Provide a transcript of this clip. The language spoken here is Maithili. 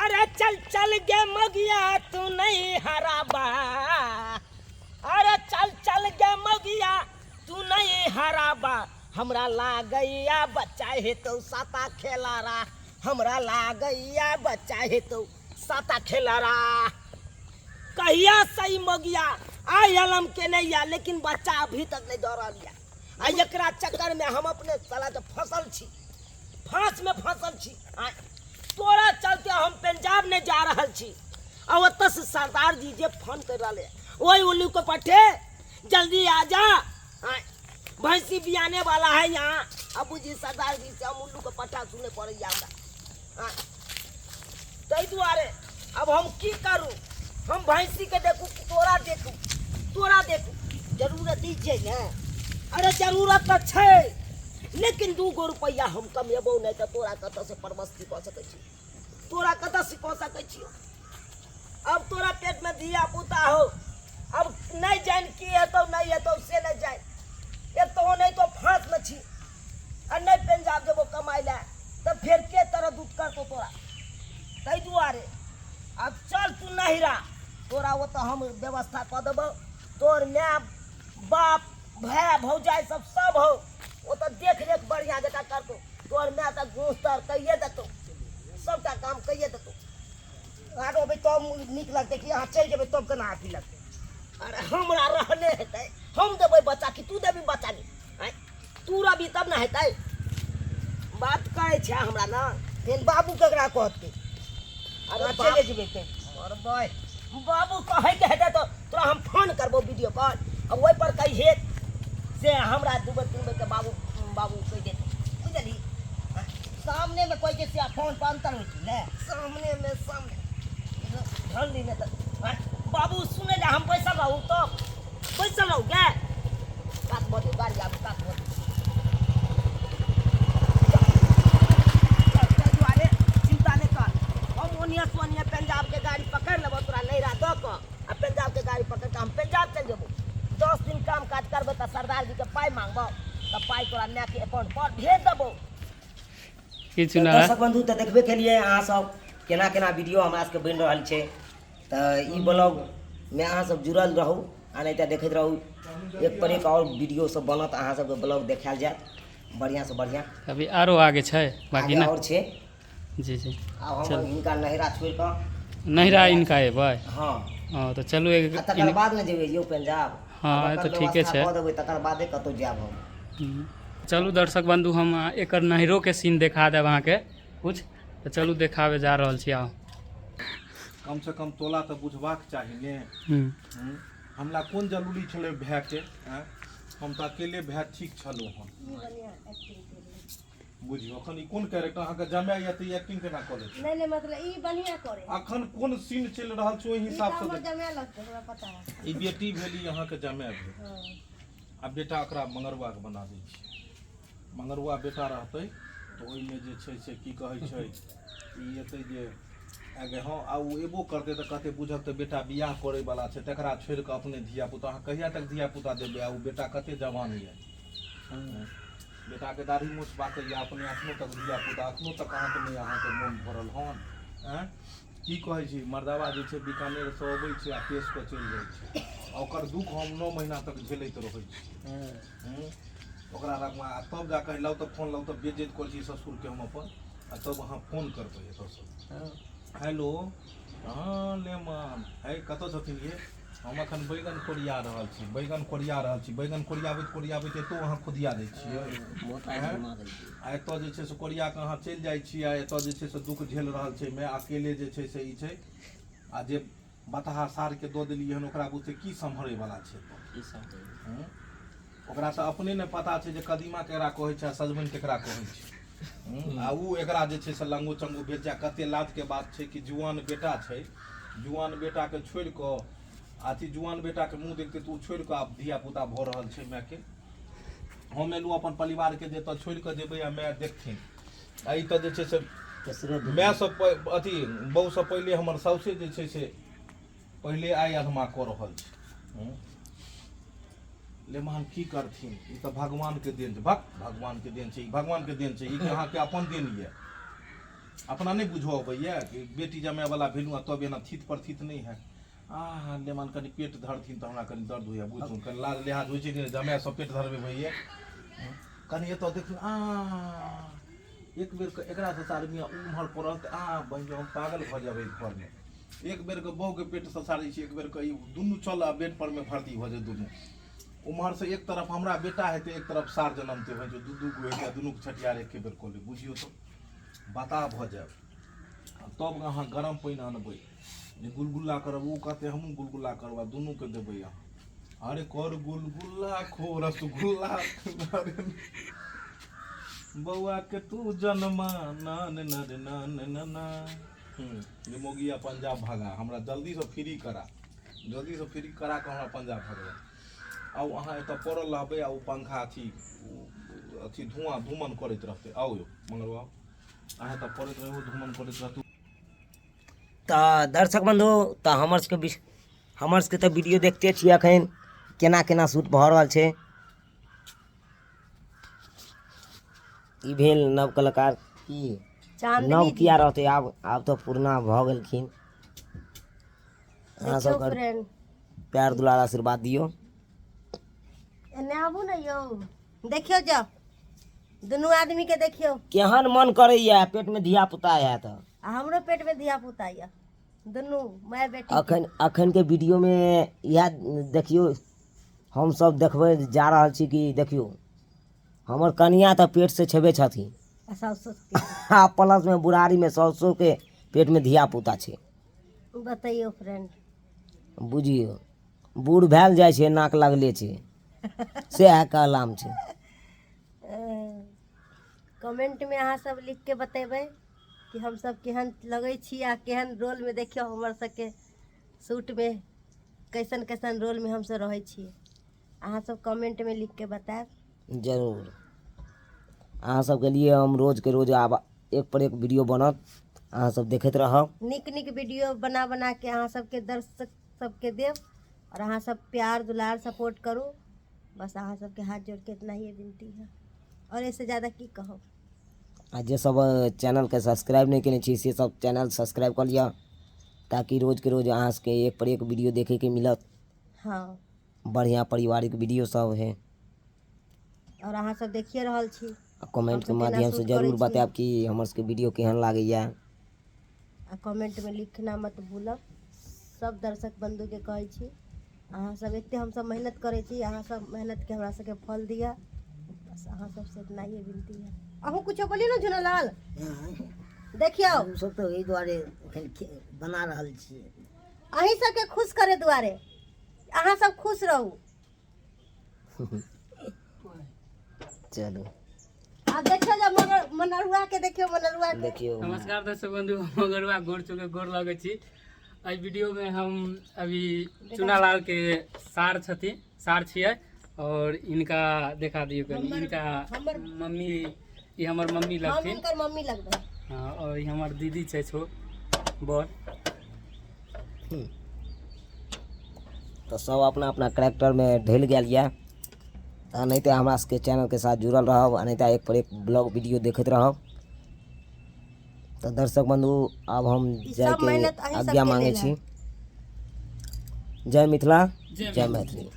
अरे चल चल गे मगिया तू नहीं हराबा, अरे चल चल गे मगिया तू नहीं हराबा, हमरा लागैया बच्चा हेतौ साता खेलारा, हमरा लागैया बच्चा हेतौ साता खेलारा। कहिया सही मगिया आइ अलम के नहीं या, लेकिन बच्चा अभी तक नहीं दऽ रहल या। आ एकरा चक्कर में हम अपने साला के फसल छी, फांस में फसल छी। आ तोरा चलते हम पंजाब नहीं जा रहल छी। आ ओतऽ से सरदार जी जे फोन कर रहले, ओहि उल्लू के पट्टे जल्दी आ जा, आ भैंसी बियाने वाला है यहाँ। अबू जी सरदार जी से हम उल्लू के पट्टा सुने पड़ैया हमरा। आ ताहि दुआरे अब हम की करू? हम भैंसी के देखू कि तोरा देखू? तोरा देखू जरूरत ई छै ने। अरे जरूरत तऽ छै, लेकिन 2 गो रुपैआ हम कमेबो नहि तऽ तोरा कतऽ से परमस्ती कऽ सकै छी? तोरा कतऽ से कऽ सकै छी? अब तोरा पेट में धिया पुता हो, अब नहीं जान की हेतौ नहीं हेतौ से नहीं जान। एक तो नहीं तो फांस में छी आ नहीं पंजाब जेबो कमाइ लए तऽ फेर के तरह दूध करतौ तोरा? ताहि दुआरे आब चल तू नहिरा, तोरा ओतऽ हम व्यवस्था कऽ देबौ। तोर माय बाप भाय भौजाइ सब सब हौ, ओतऽ देख रेख बढ़िआँ जकाँ करतौ। तोर माय तऽ घूस तर कहिए देतौ, सबटा काम कहिए देतौ। अहाँ रहबै तब नीक लगतै कि अहाँ चलि जेबै तब केना अथी लगतै? अरे हमरा रहने हेतै? हम देबै बच्चा कि तू देबी बच्चा? नहीं आँय, तू रहबी तब ने हेतै। बात करै छै हमरा ने। फेर बाबू केकरा कहतै? अरे अहाँ बाप चलि जेबै तऽ मरबै बाबू कहैके हेतै तऽ तोरा हम फोन करबो वीडियो कॉल, आ ओहि पर कहिहे से हमरा 2 बेर 3 बेर के बाबू बाबू कहि देतै, बुझलही? सामने में कोई के से फोन पर अंतर होइ छै ने। सामने में सामने ध्यान दी ने तऽ आँय, बाबू सुनै लए हम बैसल रहू तऽ बैसल रहू गे। कात भऽ जाउ, गाड़ी आबू, कात भऽ जाउ। ताहि दुआरे चिन्ता नहि कर, हम ओनिया से ओनिया पंजाब के गाड़ी पकड़ि लेबौ, तोरा नैहरा दऽ कऽ आ पंजाब के गाड़ी पकड़ि कऽ हम पंजाब चलि जेबौ। 10 दिन काम काज करबै तऽ सरदार जी के पाइ मांगबौ तऽ पाइ तोरा मायके अकाउंट पर भेज देबौ। किछु ना। दर्शक बंधु, तऽ देखबे केलिए अहाँ सब केना केना वीडियो हमरा सबके बनि रहल छै। तऽ ई ब्लॉगमे अहाँ सब जुड़ल रहू आ नहि तऽ देखैत रहू। एक पर एक आओर वीडियो सब बनत, अहाँ सबके ब्लॉग देखायल जायत बढ़िआँ से बढ़िआँ। अभी आरो आगे छै बाकी आगे ना? आओर छै। जी जी। आब हम चलू। हिनका नहिरा छोड़ि कऽ नहिरा इनका एबै? हँ। हँ, तऽ चलू एक आ तकर बाद ने जेबै यौ पंजाब। हँ, आब एकर तऽ ठीके व्यवस्था छै। कऽ देबै तकर बादे कतहु जायब हम। चलू दर्शक बंधु, हम एकर नहिरोके सीन देखा देब अहाँके कुछ। तऽ चलू, देखाबे जा रहल छी, आउ। कम से कम तोला तऽ बुझबाक चाही ने। हमरा कोन जरूरी छलै भायके? आँय, हम तऽ अकेले भाय ठीक छलहुँ हन। बुझियौ, अखन ई कोन कैरेक्टर अहाँके जमाय यऽ तऽ ई एक्टिंग केना कऽ लै छै? नहीं नहीं, मतलब ई बढ़िया करे। अखन कोन सीन चलि रहल छै ओहि ई तऽ हिसाबसँ हमर देख। जमाय लगतै, हमरा पता है। ई बेटी भेली, अहाँके जमाय भेल। आ बेटा ओकरा मंगरुआके बना दै छियै। मंगरुआ बेटा रहतै तऽ ओहिमे जे छै से की कहै छै, ई एतै जे आगे। हँ, आ ओ एबो करतै तऽ कहतै, बुझक तऽ बेटा बियाह करैवला छै, तकरा छोड़ि कऽ अपने धियापुता। अहाँ कहिया तक धियापुता देबै? आ ओ बेटा कते जवान यऽ, बेटाके दाढ़ी मूछ बाकैए, अपने अखनो तक धियापुता, अखनो तक अहाँके नहि अहाँके मोन भरल हन? आँय, की कहै छी? मर्दाबा जे छै बीकानेरसँ अबै छै आ पेश कऽ चलि जाइ छै आ ओकर दुःख हम 9 महीना तक झेलैत रहै छी। ओकरा लगमे आ तब जा कऽ लाउ तऽ फोन लाउ तऽ बेज्जैत करै छी ससुरके हम अपन। आ तब अहाँ फोन करबै एतऽसँ, हेलो, हँ लेमन है, कतऽ छथिन ये? हम अखन बैगन कोरिया रहल छी, बैगन कोरिया रहल छी। बैगन कोरियाबैत कोरियाबैत एतौ अहाँ खोदिया दै छियै। आ एतऽ जे छै से कोरिया कऽ अहाँ चलि जाइ छियै आ एतऽ जे छै से दुःख झेल रहल छै माय अकेले। जे छै से ई छै आ जे बतहा सारके दऽ देलियै हन, ओकरा बुते की सम्हरैवला छै एतऽ? ओकरा तऽ अपने नहि पता छै जे कदीमा केकरा कहै छै आ सजमनि केकरा कहै छै। आ ओ एकरा जे छै से लंगो चंगो भेज जा। कते लाजके बात छै कि जुआन बेटा छै, जुआन बेटाके छोड़ि कऽ अथी जुआन बेटाके मुँह देखते तऽ ओ छोड़ि कऽ आब धिया पुता भऽ रहल छै मायके। हम एलहुँ अपन परिवारके जे एतऽ छोड़ि कऽ जेबै आ माय देखथिन। आ ई तऽ जे छै से मायसँ अथी बहुसँ पहिले हमर साउसे जे छै से पहिले आइ अधमा कऽ रहल छै। लेमान की करथिन? ई तऽ भगवानके देन छै। भक, भगवानके देन छै, ई भगवानके देन छै, ई अहाँके अपन देन यऽ। अपना नहि बुझऽ अबैया कि बेटी जमायवला भेलहुँ आ तब एना थीत पर थीत नहि हैत। आ लेमान कनि पेट धरथिन तऽ हमरा कनि दर्द होइया, बुझू कनि लाज लिहाज होइ छै कि जमाय सब पेट धरबै भैया। कनि एतऽ देखियौ, आ एक बेर एकरा ससार मियाँ उम्हर पड़ल तऽ आ बहिन हम पागल भऽ जेबै घरमे। एक बेरके बहुके पेट ससारै छी, एक बेरके ई दुनू चल आ बेड परमे भर्ती भऽ जाय दुनू। उम्हरसँ एक तरफ हमरा बेटा हेतै, एक तरफ सार जनमतै, भैंस दू दू गो हेतै आ दुनूके छठियार एके बेर कऽ लेब, बुझियौ तऽ बताह भऽ जायब। आ तब अहाँ गरम पानि अनबै जे गुलगुल्ला करब, ओ कहतै हमहूँ गुलगुल्ला करब आ दुनूके देबै अहाँ। अरे कर गुलगुल्ला खो रसगुल्ला, अरे बौआ के तू जनमा नान नर नान नना। ये मोगिया पंजाब भागा, हमरा जल्दीसँ फ्री करा, जल्दीसँ फ्री करा कऽ हमरा पंजाब भगवा। आउ अहाँ एतऽ पड़ल रहबै आ ओ पंखा अथी अथी धुआँ धूमन करैत रहतै। आउ यौ मंगलवा, अहाँ एतऽ पड़ैत रहू, धूमन करैत रहतै। तऽ दर्शक बन्धु, तऽ हमर सबके हमर सबके तऽ वीडियो देखते छियै एखन केना केना शूट भऽ रहल छै। ई भेल नव कलाकार की चांदनी नव किया रहतै, आब आब तऽ पुरना भऽ गेलखिन। अहाँ देखियौ सबके फ्रेंड प्यार दुलार आशीर्वाद दियौ। एने आबू ने यौ, देखियौ जाउ दुनू आदमी के देखियौ केहन मन करैया पेटमे धिया पुता है तऽ। आ हमरो पेट में धिया पुता यऽ, दुनू माय बेटी। अखन अखनके वीडियोमे इएह देखियौ, हमसब देखबै जा रहल छी कि देखियौ हमर कनिया तऽ पेटसँ छेबे छथिन आ साउसो, आ प्लसमे बुढ़ारीमे साउसोके पेटमे धिया पुता छै। बतैयौ फ्रेंड, बुझियौ बूढ़ भेल जाइ छै, नाक लगले छै, सएह कहलाम छै। कमेंट में अहाँ सब लिख के बतेबै कि हम सब केहन लगै छी आ केहन रोल में। देखियौ हमर सबके सूट में कैसन कैसन रोल में हमसब रहै छी, अहाँ सब कमेंट में लिख के बतायब जरूर। अहाँ सबके लिए हम रोजके रोज आब एक पर एक वीडियो बनत, अहाँ सब देखैत रहब। नीक नीक वीडियो बना बना के अहाँ सबके दर्शक सबके देब और अहाँ सब प्यार दुलार सपोर्ट करू। बस अहाँ सबके हाथ जोड़ के इतना ही विनती है और इससे ज़्यादा की कहब। आ जे सब चैनलके सब्सक्राइब नहि केने छी से सब चैनल सब्सक्राइब कऽ लिअ, ताकि रोजके रोज अहाँ सबके एक पर एक वीडियो देखैके मिलत। हाँ, बढ़िआँ पारिवारिक वीडियो सब है और अहाँ सब देखिए रहल छी। आ कमेंटके हमसब केना माध्यमसँ शूट करै जरूर छी। बतायब कि हमर सबके वीडियो केहन लागैया। आ कमेंटमे लिखना मत भूलब। सब दर्शक बंधुके कहै छी, अहाँ सब एते हमसब मेहनत करै छी, अहाँ सब मेहनतके हमरा सबके फल दिअ, बस अहाँ सबसँ इतना ही विनती है। अहूँ कुछो बोलियौ ने झुनालाल। देखियौ हमसब तऽ एहि दुआरे एखन बना रहल छियै अहीं सबके खुश करे दुआरे, अहाँ सब खुश रहू। चलू आब देखियौ जे मनरुआ के देखियौ, मनरुआ के देखियौ। नमस्कार दर्शक बंधु, हम मगरुआ गोर चुके गोर लगै छी। एहि वीडियोमे हम अभी चुनालाल के सार छथिन, सार छियै, और इनका देखा दियौ कनि। इनका मम्मी, ई हमर मम्मी हम लगथिन। हुनकर मम्मी लगबै। हाँ, और ई हमर दीदी छै छोट बड़। तऽ सब अपना अपना करेक्टरमे ढलि गेल यऽ। एनाहिते हमरा सबके चैनलके साथ जुड़ल रहब, एनाहिते एक पर एक ब्लॉग वीडियो देखैत रहब। तऽ दर्शक बन्धु, आब हम ई सब जाइके मेहनत अहीं आज्ञा सबके मांगै लेल छी। है। जय मिथिला, जय जय मैथिली।